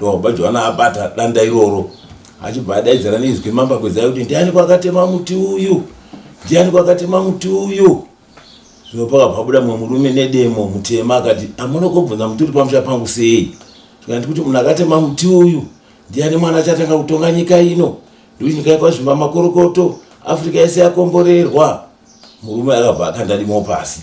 Ndobva Johana abata danda iroro achibva adaidzira neizwi mambakwedzai kuti ndiani kwakatema muti uyu, ndiani kwakatema muti uyu. Zvino pakabva pabuda mumwe murume nedemo mutema akati amuna kubvunza muti uri pamusha pangu sei? Zvikanzi kuti munhu akatema muti uyu ndiani mwana achatanga kutonga nyika ino, ndikuti nyika yakwazvimba makorokoto, Afrika yese yakomborerwa. Murume akabva akanda dimo pasi.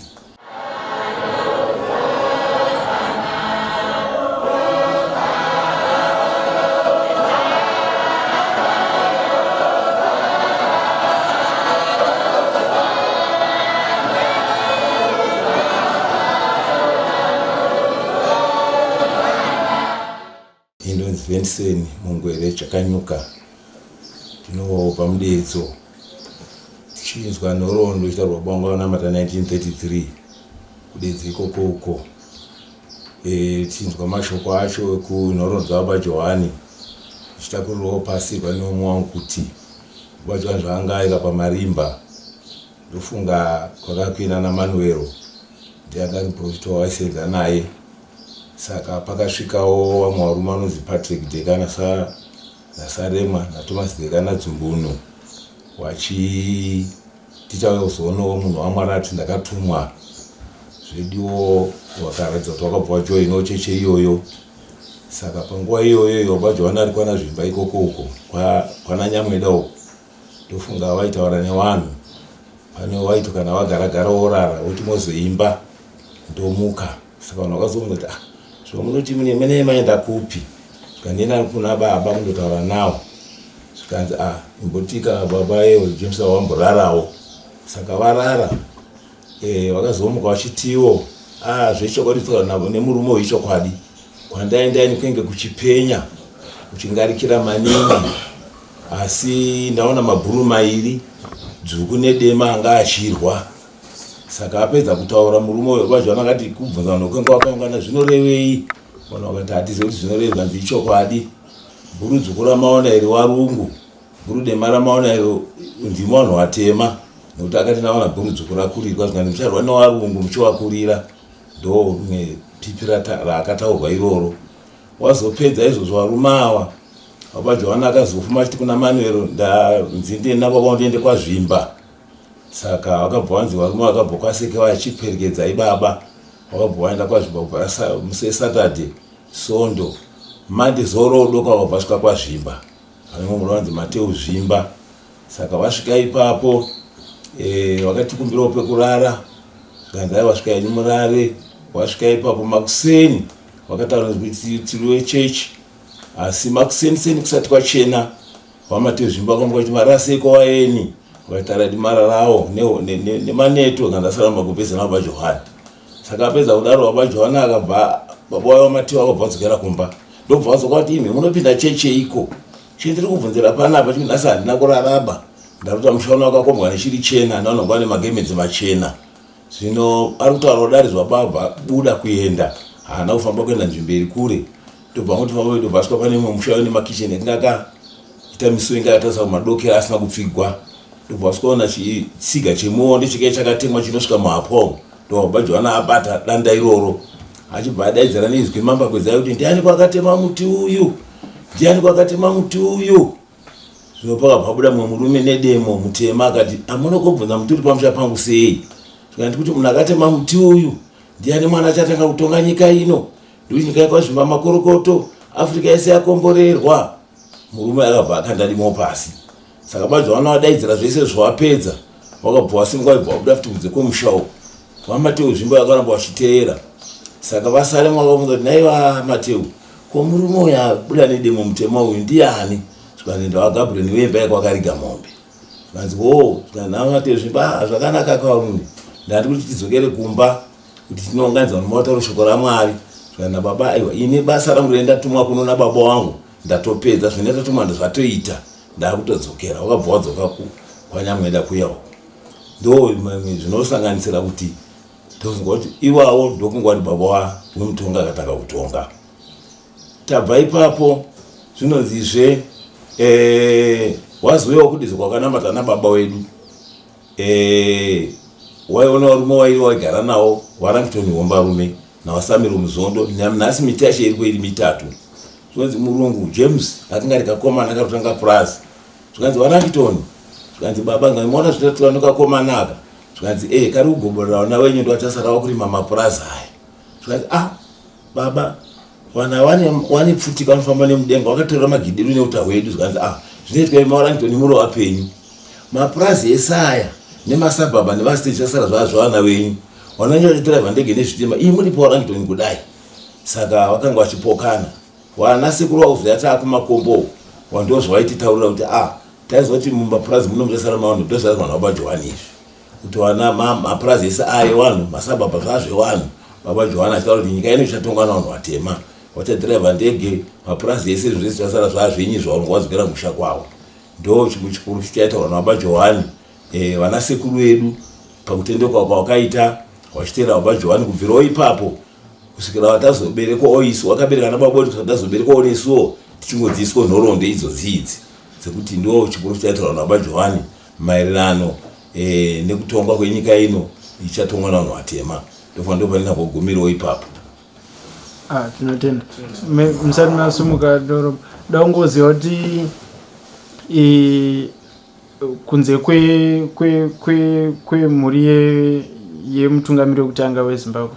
Indonzi Vensen Mungwere Chakanyuka, ndinobva muDedzo. Tichinzwa nhoroondo ichitaurwa baba vangu vanamata 1933 kuDedzo ikoko uko. E, tichinzwa mashoko acho ekunhoroondo dzababa Johani ndichitakurirwawo pasi pane umwe wangu kuti baba Johani zvaanga aika pamarimba ndofunga kwakakwina naManuelo ndiye anga ari muprofita wavaisenza naye. Saka pakasvikawo vamwe varume vanonzi Patrick Dheka naSarema naThomas Dheka naDzumbunu vachiti tauya kuzoonawo munhu waMwari ati ndakatumwa zvediwo vakaratidza kuti vakabva vajoinawo cheche iyoyo. Saka panguva iyoyo iyo baba Johani ari kwana Zvimba ikoko uko kwana Nyamweda uko ndofunga vaitaura nevanhu pane waito kana vagara gara worara woti mozoimba ndomuka. Saka vanhu vakazobvunza kuti ah, zvamunoti mune mene maenda kupi? Zvikandienda kuna baba kundotaura nawo. Zvikanzi ah, imbotika baba yewo James wamborarawo. Saka varara eh, vakazomuka vachitiwo ah, zvechokwadi tsoka nemurume uyu ichokwadi. Kwandaenda ini kwenge kuchipenya kuchingarikira maningi asi ndaona mabhuru mairi dzvuku nedema anga achirwa. Saka apedza kutaura murume uyo kwaJohana akati kubvunza vanhu kwenge wakaungana zvinorevei? Vanhu vakati hatizivi kuti zvinorevei zvanzi ichokwadi. Bhuru dzvuku ramaona iri warungu, bhuru dema ramaona iri ndimo vanhu vatema. Nekuti akati ndaona bhuru dzvuku rakurirwa zvikanzi mucharwa newarungu muchiwakurira. Ndo rimwe pipi raakataurwa iroro. Wazopedza izvozvo varume ava baba Johana akazofuma achiti kuna Manuel ndanzi ndiende nababa ndiende kwaZvimba. Saka vakabva vanzi varume vakabva kwaSeke vachiperekedza ibaba vakabva vaenda kwaZvimba kubva musi weSaturday Sondo Monday zuva rodoka vakabva vasvika kwaZvimba pane mumwe murume anonzi Mateu Zvimba. Saka vasvika ipapo eh, vakatikumbirawo pekurara zvikanzi aiwa svika henyu murare. Vasvika ipapo makuseni vakataura kuti tiri wechechi asi makuseni seni kusati kwachena VaMateo Zvimba vakamuka vachiti maraseko waeni vakati aradi mararawo nemaneto akanzi asara magumbeze nababa Johani. Saka apedza kudaro baba Johani akabva baba wavo Mateo akabva adzokera kumba ndobva vadzoka kuti imi munopinda chechi iko chii ndiri kubvunzira panapa chii nhasi handina kuraraba ndarota mushana wakakombwa neshiri chena ndaona kuva nemagemenzi machena Zvino ari kutaura kudari baba buda kuenda haana kufamba kuenda nzvimbo iri kure ndobva angoti famba ndobva asvika pane imwe musha une makitchen atinge akaita misuo inge akatarisa kumadokero asina kupfigwa ndobva asvika ona chitsiga chemuonde chikai chakatemwa chinosvika muhapwa umu ndobva baba Johana abata danda iroro achibva adaidzira neizwi mambakwedzai kuti ndiani kwakatema muti uyu ndiani kwakatema muti uyu Zvino pakabva pabuda mumwe murume nedemo mutema akati amuna kubvunza muti uri pamusha pangu sei? Zvikanzi kuti munhu akatema muti uyu ndiani mwana achatanga kutonga nyika ino ndikuti nyika yakwazvimba makorokoto Afrika yese yakomborerwa. Murume akabva akanda dimo pasi. Saka baJohana vadaidzira zvese zvawapedza wakabva wasimuka wabva wabuda futi kunze kwemusha uku. VaMateu zvimbo vakaramba vachiteera. Saka vasare mwakabvunza kuti nhai vaMateu Ko murume uyu abuda nedemo mutema uyu ndiani? Zvikanzi ndawaGabriel wemba yekwakariga mombe. Zvikanzi hoo, zvikanzi namate zvimba ah, zvakanaka karume. Ndati kuti tidzokere kumba kuti tinounganidza vanhu vataura shoko raMwari. Zvikanzi nababa aiwa ini basa rangu rendatumwa kuno nababa wangu ndatopedza zvine ndatumwa ndazvatoita ndakutodzokera. Wakabva wadzoka kwaNyamweda kuya uko. Ndo zvinosanganisira kuti Tofunga kuti iwawo ndokunge wari baba wemutongi akatanga kutonga. Tabva ipapo zvinonzizve eh, wazouyawo kudizo kwakanamata nababa wedu eh, waiona varume wairi waigara nawo waRangton Hombarume nawaSamiro Muzondo. Nhasi miti yacho iriko iri mitatu. Zvikanzi murungu James akanga ari kakomana karikutanga purazi. Zvikanzi vaRangton, zvikanzi baba ngaimaona zvitatu nekakomana aka. Zvikanzi eh kari kugoborera vana wenyu ndovachasara vakurima mapurazi aya. Zvikanzi ah baba vana vane pfuti vanofamba nemudenga vakatorera magidi edu neuta hwedu. Zvikanzi ah zvinoitwa imi vaRangton muri vapenyu. Mapurazi ese aya nemasabhabha nemasiteji zvasara zvava zvavana venyu. Vana venyu vachidhiraivha ndege nezvitima imi muripo vaRangton kudai. Saka vakanga vachipokana. Vana sekuru vakuzoya taakumakombo uku ndozvawaititaurira kuti ah taiziva kuti mumapurazi muno muchasara mavanhu ndozvazi vanhu vababa Johani izvi kuti vana mapurazi ese aye vanhu masabhabha zvazvevanhu baba Johani achitaura kuti nyika ino ichatongwa navanhu vatema vachadhiraivha ndege mapurazi ese zvinhu zvese zvasara zvazvenyu zvavanhu vadzokera musha kwavo ndo chimwe chikuru chichaitaurwa nababa Johani eh, vana sekuru vedu pakutendekwa kwavakaita vachiteera baba Johani kubvirawo ipapo kusvikira tazoberekwawo isu wakabereka nababa wedu kusvikira tazoberekwawo nesuwo tichingodziiswa nhoroondo idzodzi idzi dzekuti ndo chikuru chichaitaurwa nababa Johani maererano e, nekutongwa kwenyika ino ichatongwa navanhu vatema ndofanira ndopanina kugumirawo ipapo. Ah, tinotenda musati masumuka doro daungoziva kuti kunze kwemhuri yemutungamiri wekutanga weZimbabwe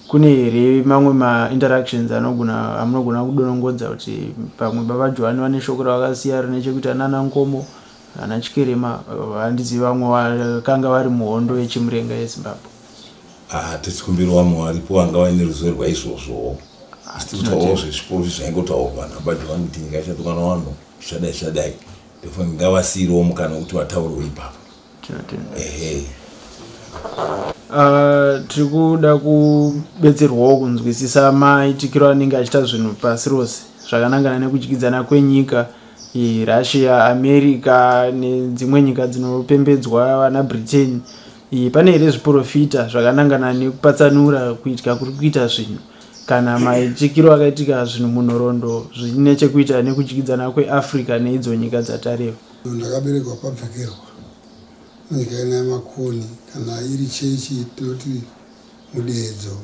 kune here mamwe mainteractions anogona amunogona kudonongodza kuti pamwe baba Johani vane shoko ravakasiya rine chekuita nana Nkomo ana Chikerema handizivi vamwe vakanga vari muhondo yechimurenga yeZimbabwe? Ah, tikumbira vamwe varipo vanga vaine ruzivo rwaizvozvowo asi tikutaurawo zvezviporofita zvaingotaurwa nababa Johani kuti nyika ichatongwa navanhu zvichadai zvichadai ndofunga ngavasiirewo mukana wekuti vataurewo ipapo. Ehe. Tiri kuda kubetserwawo kunzwisisa maitikiro anenge achiita zvinhu pasi rose zvakanangana nekudyidzana kwenyika Russia, America nedzimwe nyika dzinopembedzwa vana Britain. Pane here zviporofita zvakanangana nekupatsanura kuitika kuri kuita zvinhu kana maitikiro akaitika zvinhu munhoroondo zvine chekuita nekudyidzana kweAfrica neidzo nyika dzatareva? Ndakaberekwa pabvekerwa munyika ino yaMakoni, kana iri chechi tinoti mudedzo.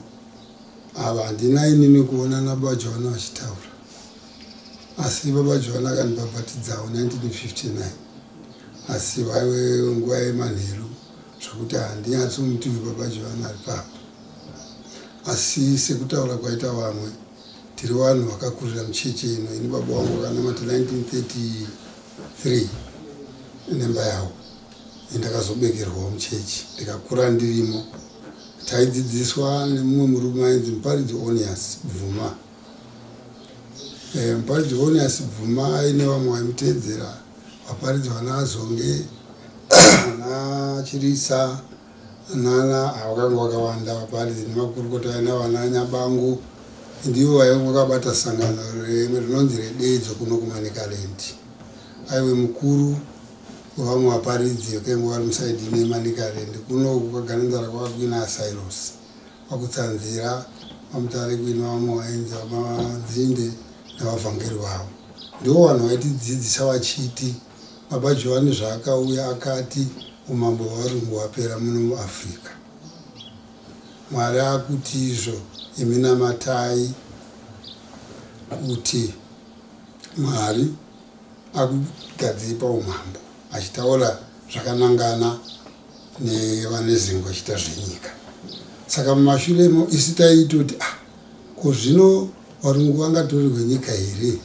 Ava handina inini kuona nababa Johana vachitaura, asi baba Johana akandibhabhatidzawo 1959, asi vaive nguva yemanheru zvokuti handinyatsomuti uyu baba Johana ari papa. Asi sekutaura kwaita vamwe, tiri vanhu vakakurira mucheche ino. Ini baba vangu vakanamata 1933 nemba yavo, ndakazobekerwawo muchechi ndikakura ndirimo. Taidzidziswa nemumwe murume ainzi Muparidzi Onias Bvuma. Muparidzi Onias Bvuma aine vamwe vaimuteedzera, vaparidzi vana Azonge vana Chirisa nana vakanga vakawanda vaparidzi nemakurukota aina vana Nyabangu, ndivo vaive vakabata sangano rinonzi reDedzo kuno kuManicaland. Aive mukuru wevamwe vaparidzi vakainge vari musaidi ino yeManicaland. Kuno kuKaganenzara kwava kuina Cyrus, kwaKutsanzira, kwaMutare kuine vamwe vainzi vaMadzinde nevavhangeri vavo. Ndivo vanhu vaitidzidzisa vachiti Baba Johani zvaakauya akati umambo hwevarungu hwapera muno muAfrica. Mwari akuti izvo imi namatai kuti Mwari akugadzei paumambo achitaura zvakanangana nevane zengo achiita zvenyika. Saka mumashure isu taitoti ah ko zvino varungu vangatorerwe nyika here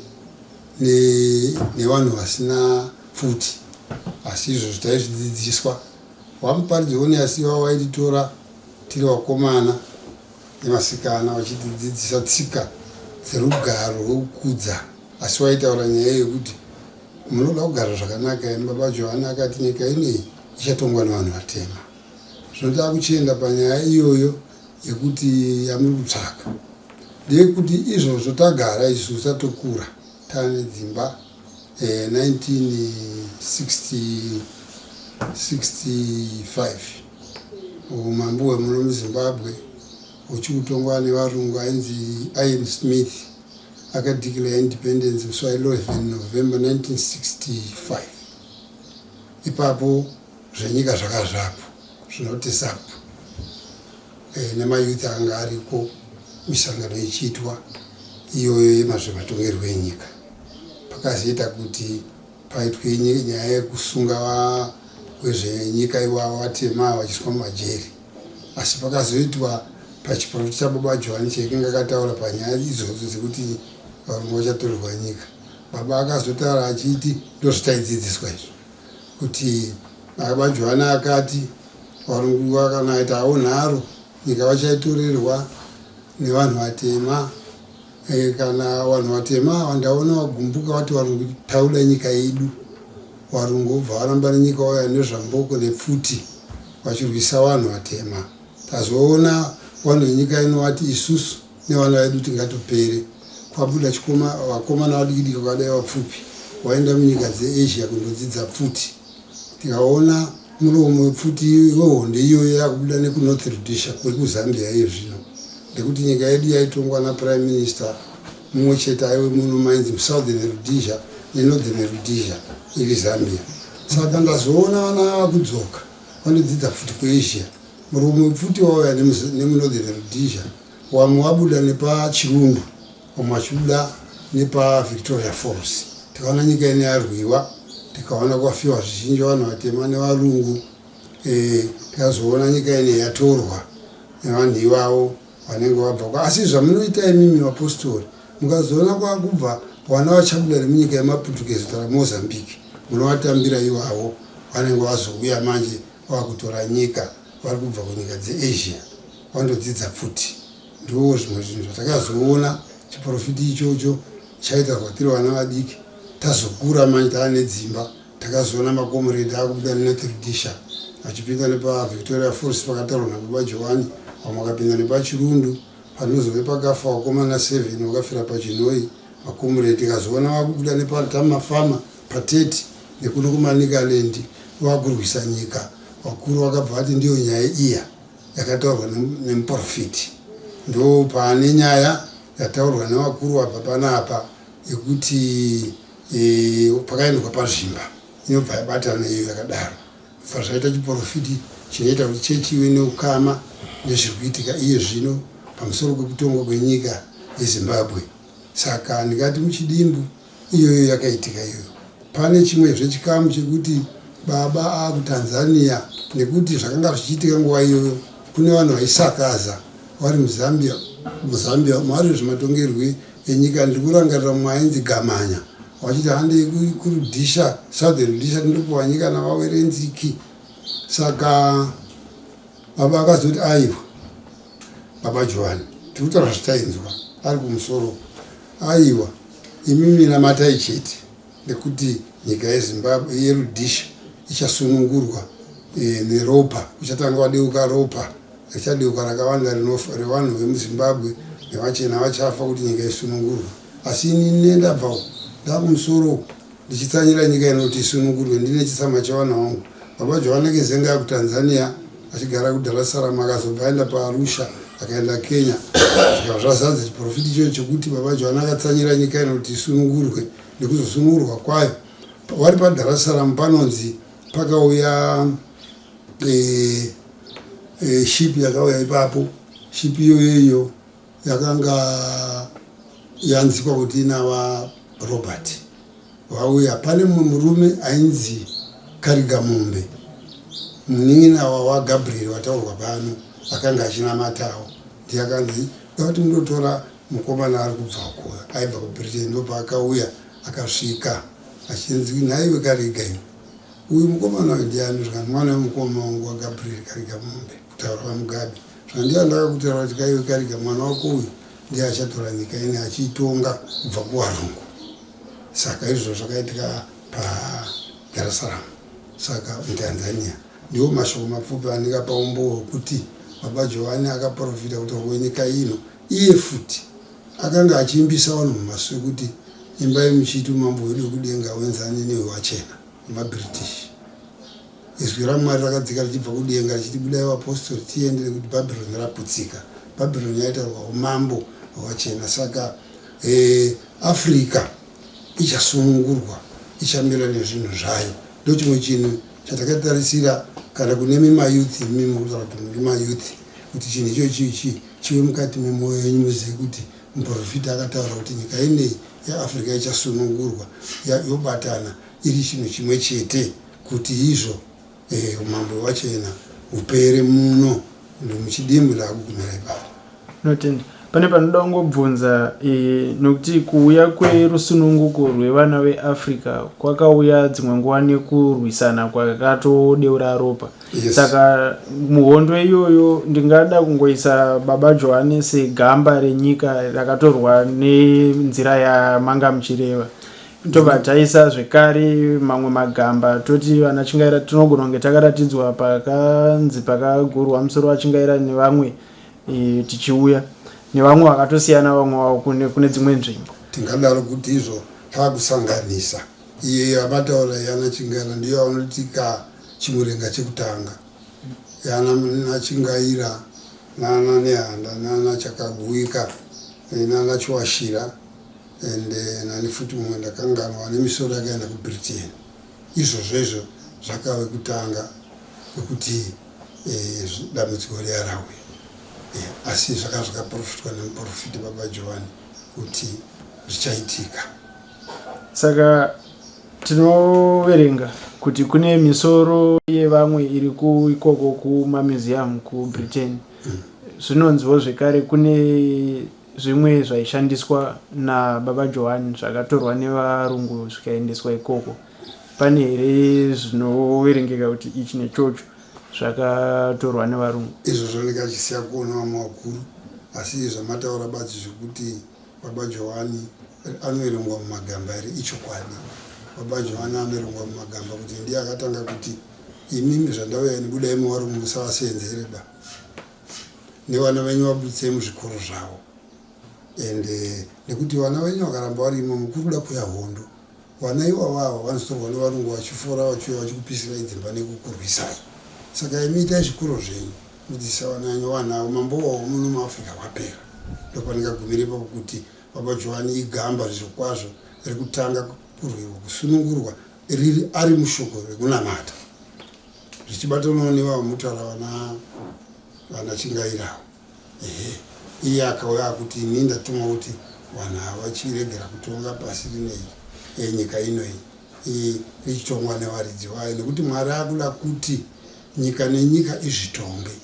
nevanhu vasina pfuti? Asi izvozvo taizvidzidziswa. Vamuparidzi Oniasi ivavo vaititora tiri vakomana nevasikana vachitidzidzisa tsika dzerugaro rwekukudza. Asi vaitaura nyaya yekuti munoda kugara zvakanaka imi. Baba Johani akati nyika ineyi ichatongwa nevanhu vatema. Zvino takuchienda panyaya iyoyo yekuti yamuri kutsvaka ndeyekuti izvozvo tagara isu tatokura taane dzimba 1965 umambo hwemuno muZimbabwe huchikutongwa nevarungu ainzi Ian Smith akadeclare independence musi wa 11 November 1965. Ipapo zvenyika zvakazvapo zvinoti SAP nemayouth akanga ariko, misangano ichiitwa. iyoyo yemazvematongerwo enyika. Pakazoita kuti paitwe nyaya yekusunga wezvenyika iwavo vatema vachiiswa mumajeri. Asi pakazoitwa pachiprofita chababa Johani chaikanga akataura panyaya idzodzo dzekuti varungu vachatorerwa nyika. Baba akazotaura achiti ndozvataidzidziswa izvo kuti baba Johani akati varungu vakanaitawo nharo nyika vachaitorerwa nevanhu vatema. Kana vanhu vatema ava ndaona vagumbuka vati varungu tauda nyika yedu. Varungu vobva varamba nenyika vauya nezvamboko nepfuti vachirwisa vanhu vatema. Tazoona vanhu venyika ino vati isusu nevana vedu tingatopere. Kwabuda chikoma vakomana vadikidiki vakadai vapfupi vaenda munyika dzeAsia kundodzidza pfuti. Tikaona muromo wepfuti wehondo iyoyo yakubuda nekuNorth Rhodesia kuri kuZambia iye zvino. Nekuti nyika yedu yaitongwa naPrime Minister mumwe chete aive muno mainzi muSouthern Rhodesia neNorthern Rhodesia iri Zambia. Saka ndazoona vana vakudzoka vanodzidza pfuti kuAsia. Muromo wepfuti wauya nemuNorthern Rhodesia, wamwe wabuda nepaChirundu, vamwe vachibuda nepaVictoria Falls. Tikaona nyika ino yarwiwa, tikaona kwafiwa zvizhinji vanhu vatema nevarungu. Tikazoona nyika ino yatorwa nevanhu ivavo vanenge vabva kwa. Asi zvamunoita imimi vapostori, mukazoona kwakubva vana vachabuda nemunyika yemaPutukezi kana Mozambique, munovatambira ivavo vanenge vazouya manje vakutora nyika vari kubva kunyika dzeAsia vandodzidza pfuti. Ndo zvimwe zvinhu zvatakazoona chiprofiti ichocho chaita kwatiri vana vadiki. Tazokura manje tava nedzimba, takazoona makomuredhi akubuda neNorth Rhodesia vachipinda nepaVictoria Falls pakataurwa nababa Johani, vamwe vakapinda nepaChirundu panozove pakafa vakomana 7 vakafira paChinhoyi makomuredhi. Tikazoona vakubuda nepaTamafama pateti nekuno kuManicaland vakurwisa nyika. Vakuru vakabva vati ndiyo nyaya iya yakataurwa nemuprofiti. Ndo paane nyaya yataurwa nevakuru vabva panapa yekuti pakaendwa paZvimba inobva yabatana iyo yakadaro. Bva zvaita chiprofiti chinoita kuti chechi ive neukama nezviri kuitika iye zvino pamusoro kwekutongwa kwenyika yeZimbabwe. Saka ndingati muchidimbu iyoyo yakaitika iyoyo. Pane chimwezve chikamu chekuti baba akuTanzania, nekuti zvakanga zvichiitika nguva iyoyo kune vanhu vaisakaza vari muZambia, muZambia mari zvematongerwe enyika. Ndiri kurangarira mumwe ainzi Gamanya vachiti handei kuRudisha, Southern Rudisha, tindopiwa nyika navaWerenziki. Saka baba akazoti aiwa, baba Johani, tiri kutaura zvitainzwa ari kumusoro, aiwa imimi namatai chete nekuti nyika yeZimbabwe yeRudisha ichasunungurwa neropa. Uchatanga wadeuka ropa, richadeuka rakawanda revanhu vemuZimbabwe nevachena vachafa kuti nyika isunungurwe. Asi ini ndabva ndakumusoro ndichitsanyira nyika inoti isunungurwe, ndine chitsama chevana vangu. Baba Johani Kezenga kuTanzania achigara kuDar es Salaam, akazobva aenda paArusha akaenda Kenya. Zvikava zvazadza chiprofiti ichocho chekuti baba Johani akatsanyira nyika inoti isunungurwe nekuzosunungurwa kwayo. Vari paDar es Salaam panonzi pakauya ship yakauya ipapo. Ship iyoyo iyo yakanga yanzikwa kuti inava Robert vauya. Pane mumwe murume ainzi Karigamombe, munin'ina waGabriel wataurwa pano, akanga achinamatawo. Ndiye akanzi kuti mundotora mukomana ari kubva uko, aibva kuBritain. Ndopaakauya akasvika achinzi, nhaiwe Kariga iwe, uyu mukomana uyu ndiani? Zvikanzi mwana wemukoma wangu waGabriel Karigamombe, kutaura vaMugabe. Zvikanzi ndakakutaura kuti kaiwe Kariga, mwana wako uyu ndiye achatora nyika ine achiitonga kubva kuvarungu. Saka izvozvo zvakaitika paDar es Salaam, saka muTanzania. Ndiwo mashoko mapfupi andingapa umbowo hwekuti baba Johani akaprofita kutorwa kwenyika ino. Iye futi akanga achiimbisa vanhu mumasowe kuti imbai muchiti umambo hwedu hwekudenga hwenzani nehwevachena hwemaBritish. Izwi raMwari rakadzika richibva kudenga richiti budai vapostori tiende nekuti Bhabhironi raputsika. Bhabhironi yaitaurwa umambo hwevachena. Saka Africa ichasunungurwa, ichamira nezvinhu zvayo. Ndo chimwe chinhu chatakatarisira kana kune mimayouth, imi mukutaura kuti muri mayouth, kuti chinhu ichochi ichi chive mukati memwoyo yenyu, muzive kuti Muporofita akataura kuti nyika ineyi yeAfrica ichasunungurwa yobatana iri chinhu chimwe chete kuti izvo eh, umambo hwevachena hupere muno. Muchidimbu ndakugumira ipapo. Notenda. Pane panoda kungobvunza e, nokuti kuuya kwerusununguko rwevana veAfrica kwakauya dzimwe nguva nekurwisana kwakatodeura ropa. Yes. Saka muhondo iyoyo ndingada kungoisa Baba Johane segamba renyika rakatorwa nenzira yamanga muchireva. Tobva taisa zvekare mamwe magamba toti vana Chingaira tinogona kunge takaratidzwa pakanzi pakagurwa musoro waChingaira nevamwe e, tichiuya nevamwe vakatosiyana vamwe vavo kune, kune dzimwe nzvimbo. Tingadaro kuti izvo taakusanganisa. Iye yamataura yana Chingaira ndiyo yavanoti ka Chimurenga chekutanga. Yana naChingaira nana Nehanda nana Chakaguika eh, nana Chiwashira and eh, nani futi mumwe ndakanganwa ane misoro yakaenda kuBritain. Izvozvo izvo zvakave kutanga kwekuti eh, dambudziko riya rauya. Eh, asi zvaka zvakaprofitwa nemuprofiti Baba Johani kuti zvichaitika. Saka tinoverenga kuti kune misoro yevamwe iri kuikoko kumamuseum kuBritain. Zvinonziwo zvekare kune zvimwe zvaishandiswa nababa Johani zvakatorwa nevarungu zvikaendeswa ikoko. Pane here zvinoverengeka kuti ichi nechocho zvakatorwa nevarungu? Izvozvo ndingachisiya kuona vamwe vakuru, asi zvamataura badzi zvekuti Baba Johani anoverengwa mumagamba here ichokwadi. Baba Johani anoverengwa mumagamba kuti ndiye akatanga kuti imimi zvandauya ini budai muvarungu musavaseenzere ba nevana venyu vabuditsei muzvikoro zvavo and eh, nekuti vana venyu vakaramba vari imomo kuri kuda kuya hondo vana ivavo ava vanozotorwa nevarungu vachifora vachiuya vachikupisirai dzimba nekukurwisai saka imi itai zvikoro zvenyu mudzidzisa vana venyu vana avo mambo wavo muno muafrica wapera ndopandingagumira ipapo kuti baba johani igamba zvirokwazvo rekutanga kurwirwa kusunungurwa riri ari mushoko rekunamata zvichibatanawo nevava mutaura vana vana chingairawo ehe iye akauya akuti ini ndatumwa kuti vanhu ava vachiregera kutonga pasi rinei enyika inoyi richitongwa nevaridzi vayo nekuti mwari akuda kuti nyika nenyika izvitonge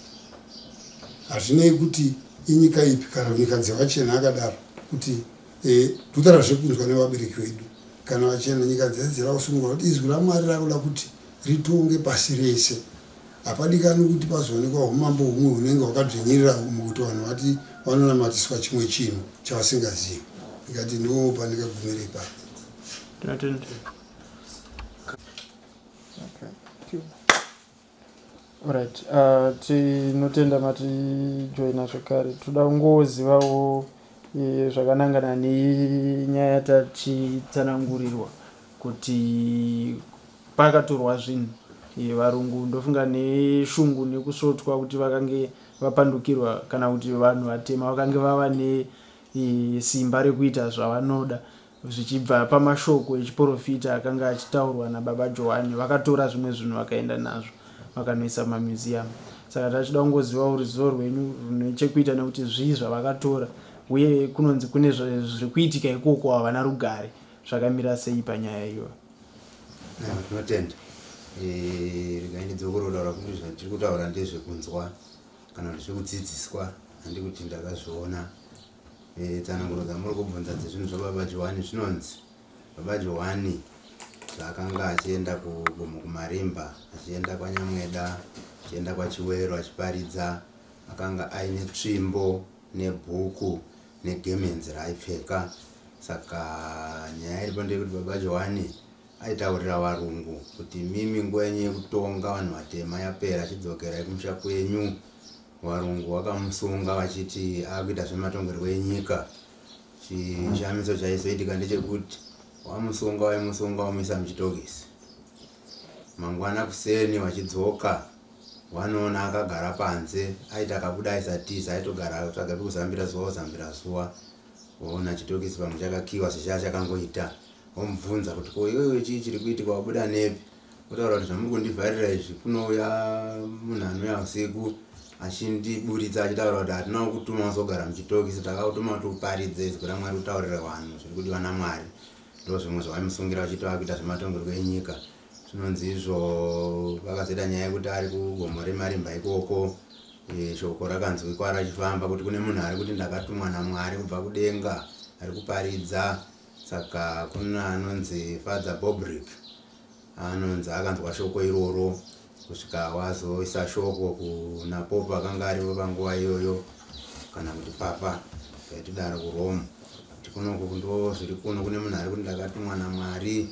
hazvinei kuti inyika ipi kana nyika dzevachena akadaro kuti e, totara zvekunzwa nevabereki vedu kana vachena nyika dzese dzira kusungura kuti izwi ramwari rakuda kuti ritonge pasi rese hapadikani kuti pazoonekwa umambo humwe hunenge hwakadzvinyirira humwe kuti vanhu vati vanonamatiswa chimwe chinhu chavasingazivi ndikati ndo pandikagumira ipapo. Tinotenda. Alright, tinotenda matijoina zvekare. Toda kungozivawo eh, zvakanangana nenyaya yatachitsanangurirwa kuti pakatorwa zvinhu eh, varungu ndofunga neshungu nekusvotwa kuti vakange vapandukirwa kana kuti vanhu vatema vakange vava nesimba eh, rekuita zvavanoda Zvichibva pamashoko echiporofita akanga achitaurwa nababa Johani, vakatora zvimwe zvinhu vakaenda nazvo vakanoisa mumamuseum. Saka tachida kungozivawo ruzivo rwenyu rune chekuita nekuti zvii zvavakatora uye kunonzi kune zviri kuitika ikoko havana rugare zvakamira sei panyaya iyoyo. Tinotenda. Eh, regai ndidzokorore kutaura kuti zvatiri kutaura ndezvekunzwa kana kuti zvekudzidziswa handi kuti ndakazviona. Eh, tsananguro dzamuri kubvunza dzezvinhu zvababa Johani zvinonzi baba Johani zvaakanga achienda kugomo kumarimba achienda kwanyamweda achienda kwachiwero achiparidza akanga aine tsvimbo nebhuku negemenzi raaipfeka saka nyaya iripo ndeyekuti baba Johani aitaurira varungu kuti mimi nguva yenyu yekutonga vanhu vatema yapera chidzokerai kumusha kwenyu Varungu vakamusunga vachiti akuita zvematongerwo enyika. Chishamiso chaizoitika ndechekuti wamusunga waimusunga wamuisa muchitokisi. Mangwana kuseni vachidzoka vanoona akagara panze aiti akabuda aisatiza aitogara atsvaga pekuzambira zuva ozambira zuva voona chitokisi pamwe chakakiwa sezvaa chakangoita vomubvunza kuti ko iwewe chii chiri kuitika wabuda nepi Kutaura kuti zvamuri kundivharira izvi kunouya munhu anouya usiku Achindiburitsa achitaura kuti hatina kukutuma uzogara muchitokisi, takakutuma kuti uparidze izwi raMwari, utaurire vanhu zviri kudiwa naMwari. Ndo zvimwe zvavaimusungira vachiti vakuita zvematongerwo enyika. Zvinonzi izvo vakazoita nyaya yekuti ari kugomo reMarimba ikoko, shoko rakanzwikwa rachifamba kuti kune munhu ari kuti ndakatumwa naMwari kubva kudenga, ari kuparidza. Saka kuna anonzi Father Bobrick, anonzi akanzwa shoko iroro kusvika wazoisa shoko kuna Pope akanga aripo panguva iyoyo, kana kuti Papa yaitidaro kuRome, kuti kunoku ndo zviri kuno, kune munhu ari kuti ndakatumwa naMwari,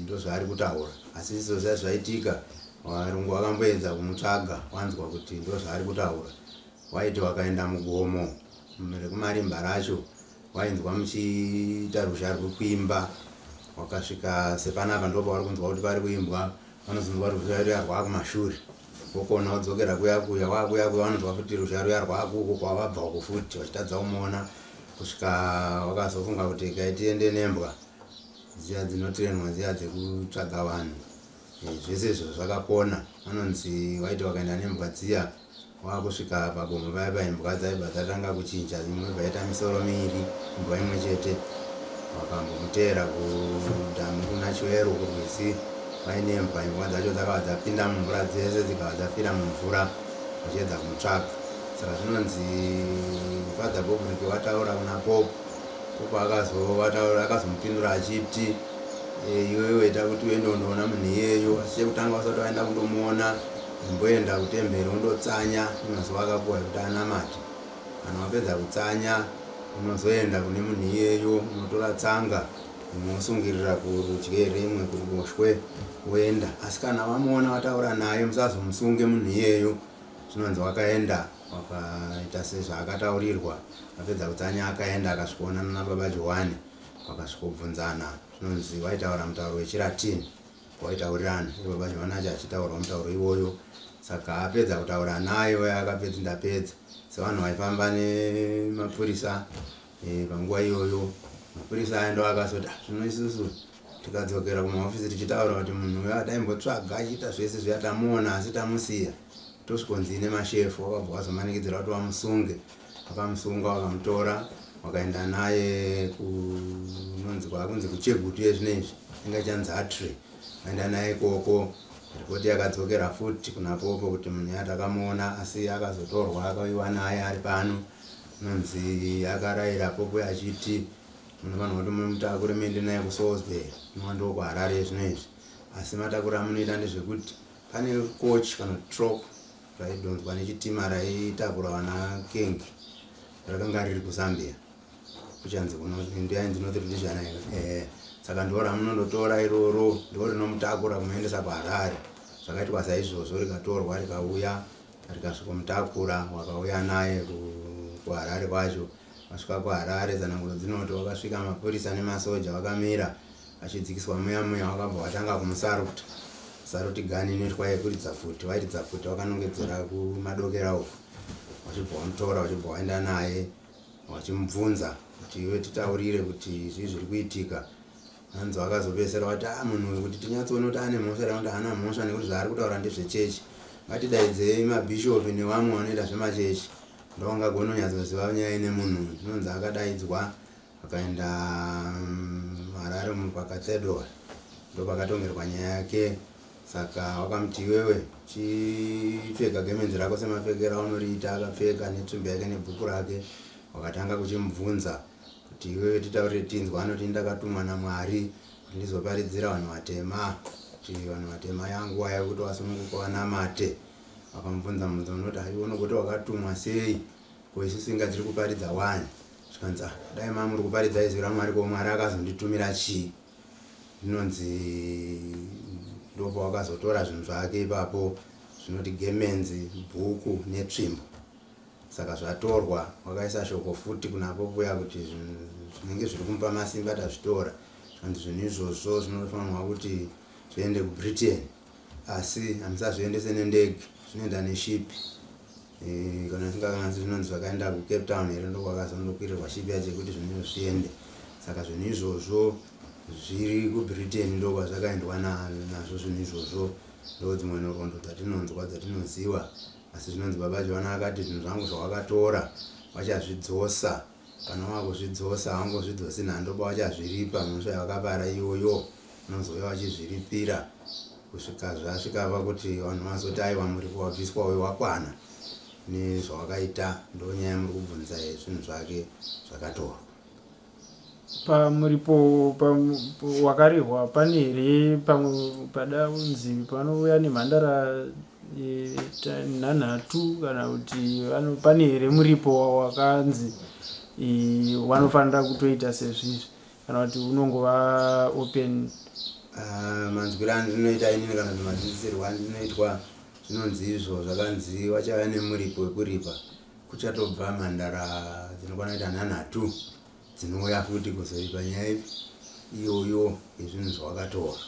ndo zvaari kutaura. Asi izvo zviya zvaitika, varungu vakamboedza kumutsvaga, wanzwa kuti ndo zvaari kutaura. Waiti wakaenda mugomo rekuMarimba racho, wainzwa muchiita ruzha rwekuimba. Wakasvika sepanapa, ndo pauri kunzwa kuti pari kuimbwa, vanozonzwa ruzha ruya rwakumashure. Wokona wodzokera kuya kuya, wakuya kuya, vanonzwa futi ruzha ruya rwakuko kwavabva uko futi, vachitadza kumuona, kusvika wakazofunga kuti kai tiende nembwa dziya dzinotirenwa dziya dzekutsvaga vanhu. Zvese izvo zvakakona. Vanonzi waiti wakaenda nembwa dziya, wakusvika pagomo paya, paimbwa dzaibva dzatanga kuchinja, imwe bva misoro miiri imbwa imwe chete. Wakambomuteera kudhamu kuna Chiwero kurwizi vaine imbwa, imbwa dzacho dzakabva dzapinda mumvura dzese, dzikabva dzafira mumvura vachiedza kumutsvaga. Saka zvinonzi Father Bobrick wataura kuna Pope, Pope akazovataura, akazomupindura achiti, "Iwewe ita kuti uende undoona munhu iyeyo, asi chekutanga usati waenda kundomuona, umboenda kutemberi undotsanya nemazuva akapuwa ekuti anamate. Kana wapedza kutsanya, unozoenda kune munhu iyeyo, unotora tsanga imwe wosungirira kurudyi here, imwe kuruboshwe, woenda. Asi kana wamuona wataura naye, musazomusunge munhu iyeyo." Zvinonzi wakaenda, wakaita sezvaakataurirwa. Apedza kutsanya akaenda, akasvikoonana nababa Johani, vakasvikobvunzana. Zvinonzi vaitaura mutauro wechiRatini waitaurirana, iye baba Johani acho achitaurawo mutauro iwoyo. Saka apedza kutaura naye, uye akapedza, ndapedza sevanhu vaifamba nemapurisa panguva iyoyo, mapurisa aya ndo akazoti, "Ah, zvino isusu tikadzokera kumahofisi tichitaura kuti munhu uyo ataimbotsvaga achiita zvese zviya tamuona asi tamusiya, tosvikonzi nemashefu." Wakabva wazomanikidzira kuti vamusunge. Vakamusunga, vakamutora, wakaenda naye kunonzi kwakunzi kuChegutu yezvino izvi, inga ichanzi Hartree. Vaenda naye ikoko, ripoti yakadzokera futi kuna Pope kuti munhu yatakamuona asi akazotorwa, akauyiwa naye ari pano. Nonzi akarayira Pope achiti munofanirwa kuti mutakure muende naye kuSalisbury, inova ndo kuHarare yezvino izvi. Asi matakura amunoita ndezvekuti pane coach kana truck raidhonzwa nechitima raitakura vana kengi, rakanga riri kuZambia, kuchanzi ndiyainzi North Rhodesia. Saka ndo ramunondotora iroro, ndo rinomutakura kumuendesa kuHarare. Zvakaitwa saizvozvo, rikatorwa, rikauya, rikasvikomutakura, wakauya naye kuHarare kwacho. Vasvika kuHarare, tsananguro dzinoti wakasvika mapurisa nemasoja vakamira, achidzikiswa muya muya, wakabva watanga kumusaruta. Saruti gani inoitwa yekuridza pfuti, vairidza pfuti vakanongedzera kumadokera uku, vachibva vamutora, vachibva vaenda naye, vachimubvunza kuti iwe titaurire kuti zvii zviri kuitika. Hanzi vakazopedzisira vati, "A, munhu uyu kuti tinyatsoona kuti ane mhosva kana kuti haana mhosva, nekuti zvaari kutaura ndezvechechi, ngatidaidzei mabhishopi nevamwe vanoita zvemachechi, ndovangagona kunyatsoziva nyaya ine munhu uyu." Zvinonzi akadaidzwa, akaenda Harare pacathedral, ndo pakatongerwa nyaya yake. Saka wakamuti, "Iwewe chipfeka gemenzi rako semapfekero aunoriita." Akapfeka netsvimbo yake nebhuku rake, wakatanga kuchimubvunza kuti, "Iwewe titaurire tinzwa." Anoti, "Ndakatumwa naMwari kuti ndizoparidzira vanhu vatema, kuti vanhu vatema yanguva yekuti vasununguka vanamate." Vakamubvunza mubvunzo unoti, "Aiwe, unogoti wakatumwa sei? Ko isusu inga tiri kuparidza wani?" Zvikanzi, "Ah, dai mamuri kuparidza izwi raMwari, ko Mwari akazonditumira chii?" Zvinonzi ndopawakazotora zvinhu zvake ipapo, zvinoti gemenzi, bhuku netsvimbo. Saka zvatorwa, wakaisa shoko futi kuna Pope kuti zvinhu zvinenge zviri kumupa masimba tazvitora. Zvikanzi zvinhu izvozvo zvinofanirwa kuti zviende kuBritain, asi hamusazviendese nendege, zvinoenda neshipi. Kana singakanganisi, zvinonzi zvakaenda kuCape Town here, ndokwakazondokwirirwa shipi yacho yekuti zvinhu izvo zviende. Saka zvinhu izvozvo zviri kuBritain, ndokwazvakaendwa nazvo zvinhu izvozvo. Ndo dzimwe nhoroondo dzatinonzwa dzatinoziva asi zvinonzi baba Johana akati zvinhu zvangu zvawakatora vachazvidzosa kana wakuzvidzosa haungozvidzosi nhando pawachazviripa mhosva yawakapara iyoyo unozouya wachizviripira kusvika zvasvika pakuti vanhu vazoti aiwa muripo wabviswa uyo wakwana nezvawakaita ndonyaya muri kubvunza zvinhu zvake zvakatorwa. Pamuripo wakarehwa pane here pamwe pada kunzi panouya nemhandara e, nhanhatu kana kuti pane here muripo wakanzi e, wanofanira kutoita sezvizvi kana kuti unongova open? Ah, manzwiro andinoita inini kana kuti madzidzisirwo andinoitwa zvinonzi izvo zvakanzi vachauya nemuripo wekuripa kuchatobva mhandara dzinokwana kuita nhanhatu dzinouya futi kuzoripa nyaya ipi iyoyo yezvinhu zvawakatora.